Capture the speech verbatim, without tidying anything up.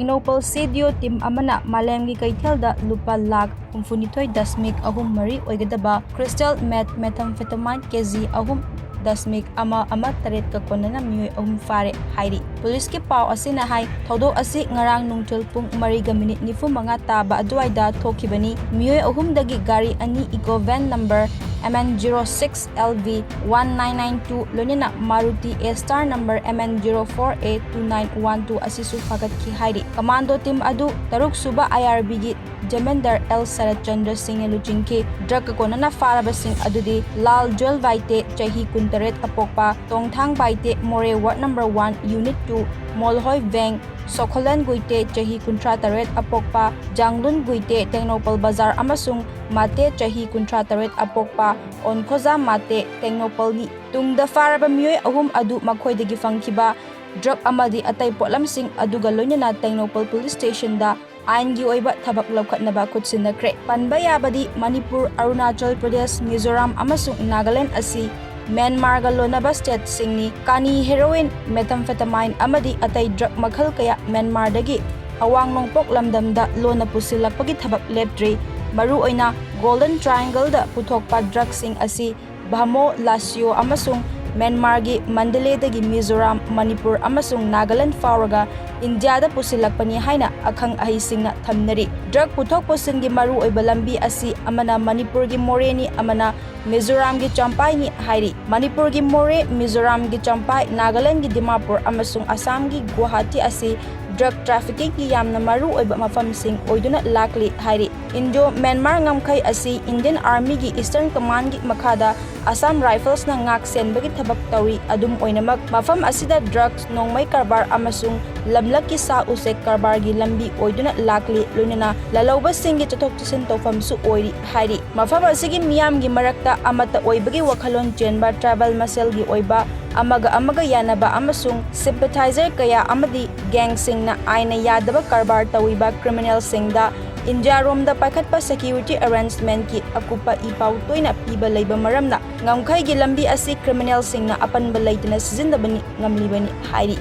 Tengnoupal ꯁꯤꯗꯤꯑꯣ team ꯑꯃꯅ ꯃꯥꯂꯦꯝꯒꯤ ꯀꯩꯊꯦꯜꯗ ꯂꯨꯄꯥ ꯂꯥꯈ ꯍꯨꯝꯐꯨꯅꯤꯊꯣꯏ ꯗꯁꯃꯤꯛ ꯑꯍꯨꯝ ꯃꯔꯤ ꯑꯣꯏꯒꯗꯕ crystal meth methamphetamine ꯀꯦ ꯖꯤ ꯑꯍꯨꯝ ꯗꯁꯃꯤꯛ ꯑꯃ ꯑꯃ ꯇꯔꯦꯠꯀ ꯀꯣꯟꯅꯅ ꯃꯤꯑꯣꯏ ꯑꯍꯨꯝ ꯐꯥꯔꯦ ꯍꯥꯏꯔꯤ꯫ ꯄꯨꯂꯤꯁꯀꯤ ꯄꯥꯎ ꯑꯁꯤꯅ ꯍꯥꯏ, ꯊꯧꯗꯣꯛ ꯑꯁꯤ ꯉꯔꯥꯡ ꯅꯨꯡꯊꯤꯜ ꯄꯨꯡ ꯃꯔꯤꯒ ꯃꯤꯅꯤꯠ ꯅꯤꯐꯨ ꯃꯉꯥ ꯇꯥꯕ ꯑꯗꯨꯋꯥꯏꯗ ꯊꯣꯛꯈꯤꯕꯅꯤ꯫ ꯃꯤꯑꯣꯏ ꯑꯍꯨꯝꯗꯒꯤ ꯒꯥꯔꯤ ꯑꯅꯤ eco van number M N zero six L V one nine nine two ꯂꯣꯏꯅꯅ Maruti A star number M N zero four A two nine one two ꯑꯁꯤꯁꯨ ꯐꯥꯒꯠꯈꯤ ꯍꯥꯏꯔꯤ꯫ ꯀꯃꯥꯟꯗꯣ ꯇꯤꯝ ꯑꯗꯨ ꯇꯔꯨꯛ ꯁꯨꯕ I R B ꯒꯤ ꯖꯃꯦꯟꯗꯔ L ꯁꯔꯠ ꯆꯟꯗ꯭ꯔ ꯁꯤꯡꯅ ꯂꯨꯆꯤꯡꯈꯤ꯫ ꯗ꯭ꯔꯒꯀ ꯀꯣꯟꯅꯅ ꯐꯥꯔꯕꯁꯤꯡ ꯑꯗꯨꯗꯤ ꯂꯥꯜ ꯖꯣꯏꯜ ꯚꯥꯏꯇꯦ, ꯆꯍꯤ ꯀꯨꯟꯇꯔꯦꯠ ꯑꯄꯣꯛꯄ, ꯇꯣꯡꯊꯥꯡ ꯚꯥꯏꯇꯦ, ꯃꯣꯔꯦ ward number one unit two, ꯃꯣꯜꯍꯣꯏ ꯚꯦꯡ, ꯁꯣꯈꯣꯂꯟ ꯒꯨꯏꯇꯦ, ꯆꯍꯤ ꯀꯨꯟꯊ꯭ꯔꯥ ꯇꯔꯦꯠ ꯑꯄꯣꯛꯄ, ꯖꯥꯡꯂꯨꯟ ꯒꯨꯏꯇꯦ, ꯇꯦꯡꯅꯧꯄꯜ ꯕꯖꯥꯔ, ꯑꯃꯁꯨꯡ ꯃꯥꯇꯦ, ꯆꯍꯤ ꯀꯨꯟꯊ꯭ꯔꯥ ꯇꯔꯦꯠ ꯑꯄꯣꯛꯄ, ꯑꯣꯟꯈꯣꯖꯥ ꯃꯥꯇꯦ, ꯇꯦꯡꯅꯧꯄꯜꯅꯤ꯫ ꯇꯨꯡꯗ ꯐꯥꯔꯕ ꯃꯤꯑꯣꯏ ꯑꯍꯨꯝ ꯑꯗꯨ ꯃꯈꯣꯏꯗꯒꯤ ꯐꯪꯈꯤꯕ ꯗ꯭ꯔꯒ ꯑꯃꯗꯤ ꯑꯇꯩ ꯄꯣꯠꯂꯝꯁꯤꯡ ꯑꯗꯨꯒ ꯂꯣꯏꯅꯅ ꯇꯦꯡꯅꯧꯄꯜ ꯄꯨꯂꯤꯁ ꯁ꯭ꯇꯦꯁꯟꯗ ꯑꯥꯏꯟꯒꯤ ꯑꯣꯏꯕ ꯊꯕꯛ ꯂꯧꯈꯠꯅꯕ ꯈꯨꯠꯁꯤꯟꯅꯈ꯭ꯔꯦ꯫ ꯄꯟꯕ ꯌꯥꯕꯗꯤ ꯃꯅꯤꯄꯨꯔ, ꯑꯔꯨꯅꯥꯆꯜ ꯄ꯭ꯔꯗꯦꯁ, ꯃꯤꯖꯣꯔꯥꯝ ꯑꯃꯁꯨꯡ ꯅꯥꯒꯥꯂꯦꯟ ꯑꯁꯤ ꯃ꯭ꯌꯥꯟꯃꯥꯔꯒ ꯂꯣꯟꯅꯕ ꯁ꯭ꯇꯦꯠꯁꯤꯡꯅꯤ꯫ ꯀꯥꯅꯤ, ꯍꯦꯔꯣꯏꯟ, methamphetamine ꯑꯃꯗꯤ ꯑꯇꯩ ꯗ꯭ꯔꯒ ꯃꯈꯜ ꯀꯌꯥ ꯃ꯭ꯌꯥꯟꯃꯥꯔꯗꯒꯤ ꯑꯋꯥꯡ ꯅꯣꯡꯄꯣꯛ ꯂꯝꯗꯝꯗ ꯂꯣꯟꯅ ꯄꯨꯁꯤꯜꯂꯛꯄꯒꯤ ꯊꯕꯛ ꯂꯦꯞꯇ꯭ꯔꯤ꯫ ꯃꯔꯨꯑꯣꯏꯅ ꯒꯣꯜꯗꯟ ꯇ꯭ꯔꯥꯏꯌꯦꯡꯒꯜꯗ ꯄꯨꯊꯣꯛꯄ ꯗ꯭ꯔꯒꯁꯤꯡ ꯑꯁꯤ ꯚꯥꯃꯣ, ꯂꯥꯁꯤꯑꯣ ꯑꯃꯁꯨꯡ ꯃ꯭ꯌꯥꯟꯃꯥꯔꯒꯤ ꯃꯟꯗꯂꯦꯗꯒꯤ ꯃꯤꯖꯣꯔꯥꯝ, ꯃꯅꯤꯄꯨꯔ ꯑꯃꯁꯨꯡ ꯅꯥꯒꯥꯂꯦꯟ ꯐꯥꯎꯔꯒ ꯏꯟꯗꯤꯌꯥꯗ ꯄꯨꯁꯤꯜꯂꯛꯄꯅꯤ ꯍꯥꯏꯅ ꯑꯈꯪ ꯑꯍꯩꯁꯤꯡꯅ ꯊꯝꯅꯔꯤ꯫ ꯗ꯭ꯔꯒ ꯄꯨꯊꯣꯛ ꯄꯨꯁꯤꯟꯒꯤ ꯃꯔꯨꯑꯣꯏꯕ ꯂꯝꯕꯤ ꯑꯁꯤ ꯑꯃꯅ ꯃꯅꯤꯄꯨꯔꯒꯤ ꯃꯣꯔꯦꯅꯤ, ꯑꯃꯅ ꯃꯤꯖꯣꯔꯥꯝꯒꯤ ꯆꯝꯄꯥꯏꯅꯤ ꯍꯥꯏꯔꯤ꯫ ꯃꯅꯤꯄꯨꯔꯒꯤ ꯃꯣꯔꯦ, ꯃꯤꯖꯣꯔꯥꯝꯒꯤ ꯆꯝꯄꯥꯏ, ꯅꯥꯒꯥꯂꯦꯟꯒꯤ ꯗꯤꯃꯥꯄꯨꯔ ꯑꯃꯁꯨꯡ ꯑꯁꯥꯝꯒꯤ ꯒꯨꯋꯥꯍꯥꯇꯤ ꯑꯁꯤ ꯗ꯭ꯔꯒ ꯇ꯭ꯔꯥꯐꯤꯀꯤꯡꯒꯤ ꯌꯥꯝꯅ ꯃꯔꯨ ꯑꯣꯏꯕ ꯃꯐꯝꯁꯤꯡ ꯑꯣꯏꯗꯨꯅ ꯂꯥꯛꯂꯤ ꯍꯥꯏꯔꯤ꯫ ꯏꯟꯗꯣ ꯃ꯭ꯌꯥꯟꯃꯥꯔ ꯉꯝꯈꯩ ꯑꯁꯤ ꯏꯟꯗꯤꯌꯟ ꯑꯥꯔꯃꯤꯒꯤ ꯏꯁꯇꯔꯟ ꯀꯃꯥꯟꯒꯤ ꯃꯈꯥꯗ ꯑꯁꯥꯝ ꯔꯥꯏꯐꯜꯁꯅ ꯉꯥꯛ ꯁꯦꯟꯕꯒꯤ ꯊꯕꯛ ꯇꯧꯔꯤ꯫ ꯑꯗꯨꯝ ꯑꯣꯏꯅꯃꯛ, ꯃꯐꯝ ꯑꯁꯤꯗ ꯗ꯭ꯔꯒꯁ, ꯅꯣꯡꯃꯩ ꯀꯔꯕꯥꯔ ꯑꯃꯁꯨꯡ ꯂꯝꯂꯛꯀꯤ ꯁꯥ ꯎꯆꯦꯛ ꯀꯔꯕꯥꯔꯒꯤ ꯂꯝꯕꯤ ꯑꯣꯏꯗꯨꯅ ꯂꯥꯛꯂꯤ, ꯂꯣꯏꯅꯅ ꯂꯂꯧꯕꯁꯤꯡꯒꯤ ꯆꯠꯊꯣꯛ ꯆꯠꯁꯤꯟ ꯇꯧꯐꯝꯁꯨ ꯑꯣꯏꯔꯤ ꯍꯥꯏꯔꯤ꯫ ꯃꯐꯝ ꯑꯁꯤꯒꯤ ꯃꯤꯌꯥꯝꯒꯤ ꯃꯔꯛꯇ ꯑꯃꯠꯇ ꯑꯣꯏꯕꯒꯤ ꯋꯥꯈꯜꯂꯣꯟ ꯆꯦꯟꯕ ꯇ꯭ꯔꯥꯏꯕꯦꯜ ꯃꯁꯦꯜꯒꯤ ꯑꯣꯏꯕ ꯑꯃꯒ ꯑꯃꯒ ꯌꯥꯅꯕ ꯑꯃꯁꯨꯡ sympathizer ꯀꯌꯥ ꯑꯃꯗꯤ ꯒꯦꯡꯁꯤꯡꯅ ꯑꯥꯏꯟꯅ ꯌꯥꯗꯕ ꯀꯔꯕꯥꯔ ꯇꯧꯔꯤꯕ ꯀ꯭ꯔꯤꯃꯤꯅꯦꯜꯁꯤꯡꯗ ꯏꯟꯗꯤꯌꯥꯔꯣꯝꯗ ꯄꯥꯏꯈꯠꯄ security arrangementꯀꯤ ꯑꯀꯨꯞꯄ ꯏ ꯄꯥꯎ ꯇꯣꯏꯅ ꯄꯤꯕ ꯂꯩꯕ ꯃꯔꯝꯅ ꯉꯝꯈꯩꯒꯤ ꯂꯝꯕꯤ ꯑꯁꯤ ꯀ꯭ꯔꯤꯃꯤꯅꯦꯜꯁꯤꯡꯅ ꯑꯄꯟꯕ ꯂꯩꯇꯅ ꯁꯤꯖꯤꯟꯅꯕꯅꯤ ꯉꯝꯂꯤꯕꯅꯤ ꯍꯥꯏꯔꯤ꯫